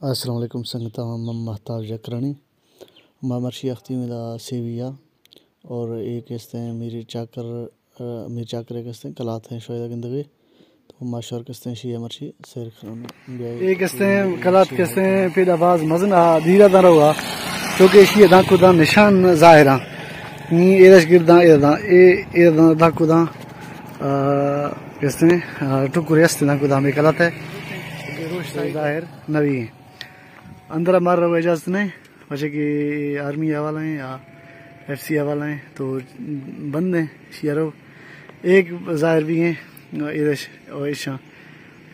السلام علیکم سنگتاں، من مہتاب جکرانی۔ ما مرشی اختیں ادا سیوی ءَ اور اے کستیں میر چاکر، آ، میر چاکر ءِ کستیں کلات ایں شاید گندگے۔ تو ما شور کستیں شی مرشی سیر کرن۔ اے کستیں کلات کستیں پیدا باز مزن آ دیرا داں روا، چونکہ شی داں کو داں نشان ظاہراں۔ نی اے دش گرداں، اے داں، اے، اے داں، داں کو داں، آ، کستیں، آ، ٹکر است داں کو داں ہمیں کلات ہے۔ ظاہر نوی۔ اندر مار رو اجازت نہیں، پچے کہ آرمی حوالہ ہیں یا ایف سی حوالہ ہیں تو بند ہیں، شی رو۔ ایک ظاہر بھی ہیں، ایدش، او ایشاں،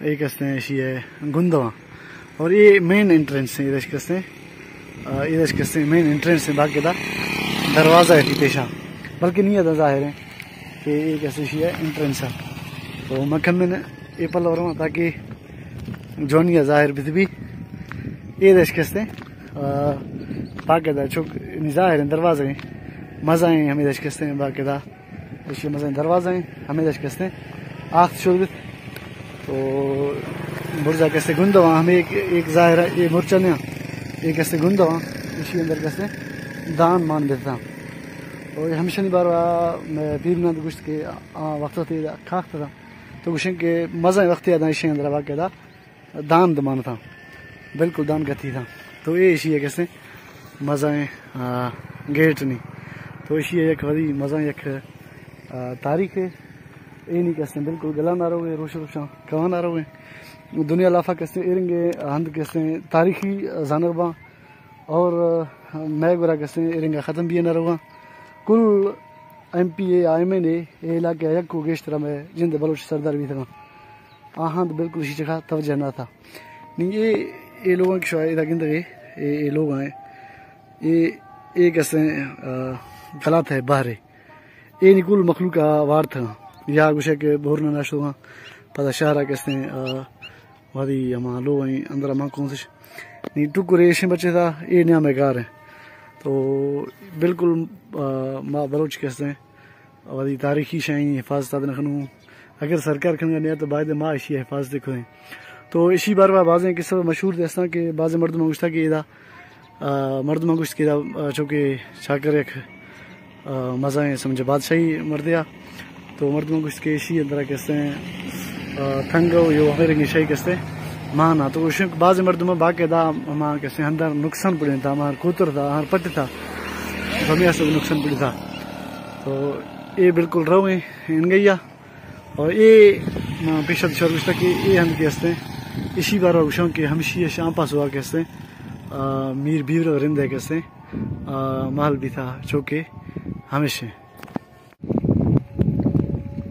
ایک ہستے ہیں، شی ہے گندواں۔ اور یہ مین انٹرنس ہیں، ایدش کستے ہیں، آ، ایدش کستے ہیں، مین انٹرنس ہیں، باقی دا دروازہ ہے پیشاں، بلکہ نہیں ہے ظاہر ہے کہ یہ کستے شی ہے انٹرنس ہے۔ تو میں کم میں اے پلو رواں تاکہ جوانی ءَ ظاہر بیت بی۔ اے دش کستیں، آ، باقاعدہ چک نی ظاہر ہیں دروازہ ہیں، مزہ ہیں ہمیں دش کستیں باقاعدہ۔ ایشی مزہ ہیں دروازہ ہیں، ہمیں دش کستیں آخت شروع بیت۔ تو برزا کستیں گندواں ہمیں ایک، ایک ظاہر ہے، اے مرچا نیا، اے کستیں گندواں، ایشی اندر کستیں دان مان بیتا۔ اور ہمیشہ نی بار میں پیر نند گوشت کہ آ وقت وقت کاخت تھا۔ تو گوشن کہ مزہ وقتی آدھا ایشی اندر باقاعدہ دان دمان تھا، بالکل دان گتی تھا۔ تو اے ایشی ہے کسے مزہ ہیں، آ، گیٹ نہیں۔ تو ایشی ہے یک وری مزہ یک، آ، تاریخ ہے۔ اے نہیں کسے بالکل گلا نہ رہو، روش روشاں کوا نہ رہو۔ دنیا لافا کسے ایرنگے ہند کسے تاریخی زانر باں۔ اور، آ، مئے گورا کسیں ایرنگا ختم بی نہ رہواں۔ کل ایم پی اے، ایم این اے، اے علاقے یک کو گیشتر مئے جند بلوچ سردار بیتگاں۔ آہاں تو بالکل شی چکا توجہ نہ تھا۔ نی اے، اے لوگاں کی شاید ادا گندگے، اے، اے لوگ ہیں۔ اے، اے کسیں، آ، غلط ہے بہرے۔ اے نی کل مخلوق آ وارتگاں۔ یا گوشے کہ بہر نہ ناشتگاں۔ پدا شہر آ کسیں، آ، وادی ہما لوگ ہیں اندر ہما کونسش۔ نی ٹکر ایشیں بچے تھا، اے نیام گار ہیں۔ تو بالکل، آ، ما بلوچ کسیں۔ وادی تاریخی شاہیں حفاظت آدن خنو۔ اگر سرکار کھنگا نیا تو باید ما اشی حفاظت کریں۔ تو اشی بار بار بازیں قصہ مشہور دستاں کہ بازیں مردم گوشتا کہ ادا آ، مردماں گوشت کہ دا، آ، چونکہ چاکر یک، آ، مزائیں سمجھ بادشاہی مردے آ۔ تو مردماں گوشت کہ ایشی اندرا کسے، آ، تھنگ و یو ہمیں رنگی شاہی کسے مان آ۔ تو گوشت کہ بعض مردماں باقی دا ہما کسے ہندر نقصان پڑیں تا، ہمار کوتر تا، ہمار پٹ تا، ہمیں ایسا نقصان پڑی تھا۔ تو اے بالکل رو ہیں، ان گئی آ۔ اور اے ما پیشت شور گوشتا کہ اے ہند کے ہستے، اشی بارا گوشاں کہ ہمشی اش آمپا سوا کے ہستے، آ، میر بیور رندے کے ہستے، آ، محل بیتا چوکے ہمشے۔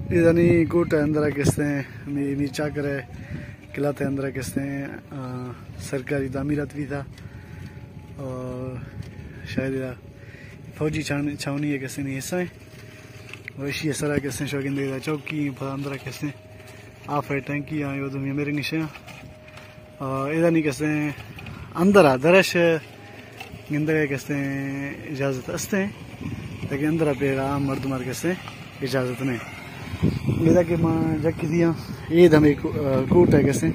اے دنی کوٹ اندرا کے ہستے، می-، میر چاکر ہے، قلعہ تے اندرا کے ہستے، آ، سرکاری تعمیرات بیتا، اور شاید ادا فوجی چھان-، چھاونی ہے کے ہستے نہیں حصہ ہے۔ و ایشی سرا کسیں شو گندے دا چوکی، پدا اندرا کسیں آف ہے ٹینکی آ، یو دومی میرے نشے آ۔ آ، ادا نی کسیں اندرا درش گندے کسیں اجازت استیں، لیکن اندرا پہ عام مردم آر کسیں اجازت نہیں۔ ادا کہ ما جکی دیاں، اے دمے کو-، آ، کوٹ ہے کسیں،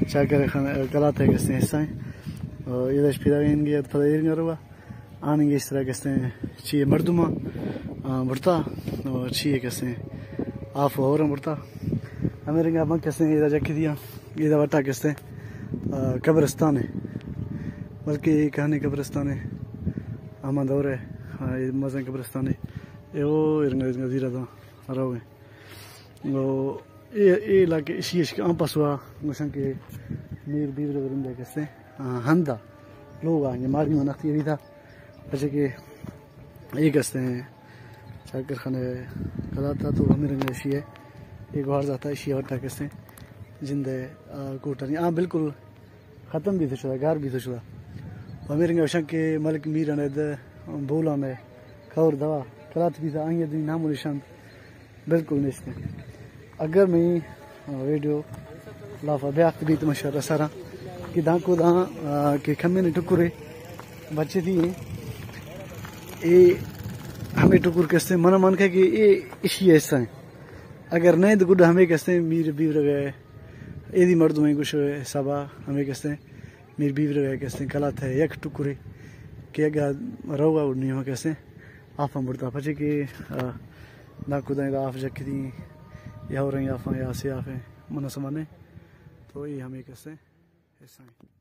چاکر خان، آ، قلات ہے کسیں حصہ ہیں۔ آ، ادا پیدا گیا پدا ایر گروا۔ آنی گیشترا کستیں چی مردم آ، برتا، اور چی کستیں آف ہورا برتا۔ ہمیں رنگا من کستیں ادا جکی دیاں، ادا وٹا کستیں، آ، قبرستان ہے، بلکہ یہ کہانی قبرستان ہے، ہما دور ہے، آ، یہ مزن قبرستان ہے، یہ وہ رنگا، رنگا زیرہ دا رویں۔ و اے، اے علاقے اشی اش کہ آں پسوا گوشن کہ میر بیور ورندے کستیں، آ، ہندا لوگ آ، یہ ماری من اختی ابھی تھا، پچے کہ اے کستیں چاکر خانے کلا تھا تو ہمیں رنگ اشی ہے، اے گوار جاتا اشی وٹا کستیں جندے، آ، کوٹانی، آ، بالکل ختم بیت شدا، گار بیت شدا۔ و ہمے رنگا گوشاں کہ ملک میر انے دہ بولان ہے، کور دوا، کلات بیتا، آئی دنی نام و نشان بالکل نیست۔ اگر میں، آ، ویڈیو لافا بیاخت بیت مشا رسارا کہ دانکو داں، آ، کہ کمین ٹکرے بچے دی ہیں۔ اے ہمیں ٹکر کستے من مان کہ اے اشی ایسا ہیں۔ اگر نہیں تو گڈ ہمیں کستے میر بیورگے ایدی مردمیں گوش حسابا ہمیں کستیں میر بیبرگ ءِ کسیں کلات ءِ یک ٹکرے کہ اگاں روگ ءَ نیمگ ءَ کسیں آپاں برتا، پچے کہ، آ، ناکوداں ادا آپ جکتی، یا ہوریں آپاں یا سے آپیں، من سمانے۔ تو اے ہمے کسیں حصہ ایں۔